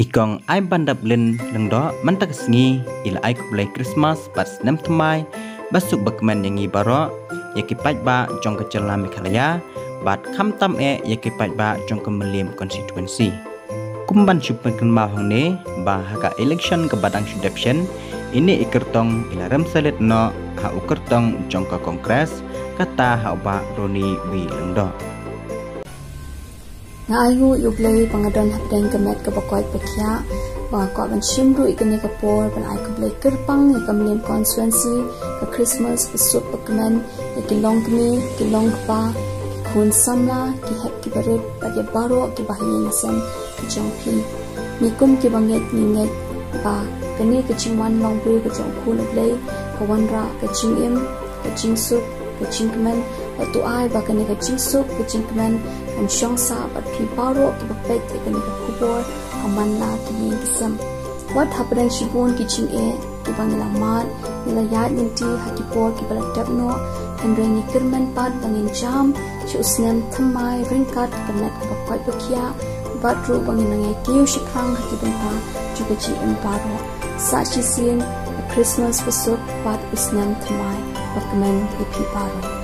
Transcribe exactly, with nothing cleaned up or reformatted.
I kong Aibandap Lin Lyngdoh mynta ka sngi i la ai khublei Christmas bad snem thymmai ba suk ba kmen ïa ngi baroh, ïa ki paidbah jong ka jylla Meghalaya bad khamtam eh ïa ki paidbah jong ka Mylliem constituency. Kum ban shu pynkynmaw hangne ba ha ka election kaba dang shu dep shen, ine i kyrtong i la rem salit noh ha u kyrtong jong ka Congress, kata ha u Bah Ronnie V Lyngdoh. Nga ainguh ïa U Blei ba nga don hapdeng ka met kaba koit ba khiah, ba nga kwah ban shim ruh ïa kane ka por ban ai khublei kyrpang ïa ka Mylliem constituency, ka Christmas ba suk ba kmen, ïa ki longkmie, ki longkpa, ki khun samla, ki hep ki barit bad ïa baroh kiba ha ïing ha sem ka jong phi. Ngi kum kiba ngeit ngi ngeit ba kane ka jingwan long briew ka jong U Khun U Blei ka wanrah ka jingim, ka jingsuk, ka jingkmen. Bad to ai ba kane ka jingsuk, ka jingkmen kan shong sah bad phi baroh kiba peit ïa kane ka khubor ha man la ki ïing ki sem. Wat hapdeng shibun ki jingeh kiba ngi la mad, ngi la ïaid lynti ha ki por kiba la dep noh, hynrei ngi kyrmen pat ba ngin jam sha u snem thymmai ryngkat ka met kaba koit ba khiah, bad ruh ba ngin nang ïai kiew shaphrang ha ki bynta jong ka jingim baroh. Sa shisien, ka Christmas ba suk bad u snem thymmai ba kmen ïa phi baroh.